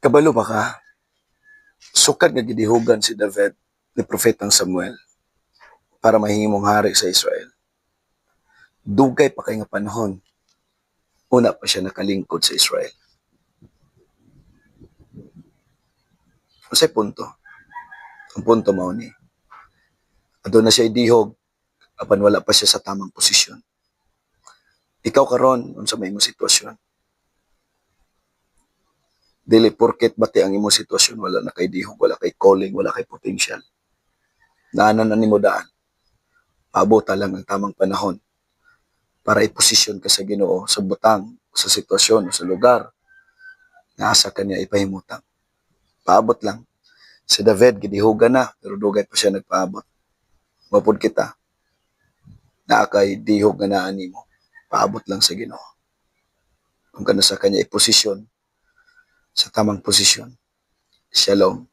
Kabalo ba ka? Sukad nga gidihugan si David ni Propetang Samuel para mahimong hari sa Israel, dugay pa kay nga panahon, una pa siya nakalingkod sa Israel. Unsay punto? Ang punto mao ni, aduna siya dihog apan wala pa siya sa tamang posisyon. Ikaw karon, unsa may imong sitwasyon? Dili porket bati ang imong sitwasyon, wala na kay dihog, wala kay calling, wala kay potential. Naa na nimo daan. Paabota lang ang tamang panahon para iposisyon ka sa Ginoo sa butang, sa sitwasyon, o sa lugar nga asa ka niya ipahimutang. Paabot lang. Si David gidihugan na pero dugay pa siya nagpaabot. Mao pod kita, naa kay dihog nga naa nimo. Paabot lang sa Ginoo. Kung kanus-a ka niya iposisyon sa tamang posisyon. Shalom.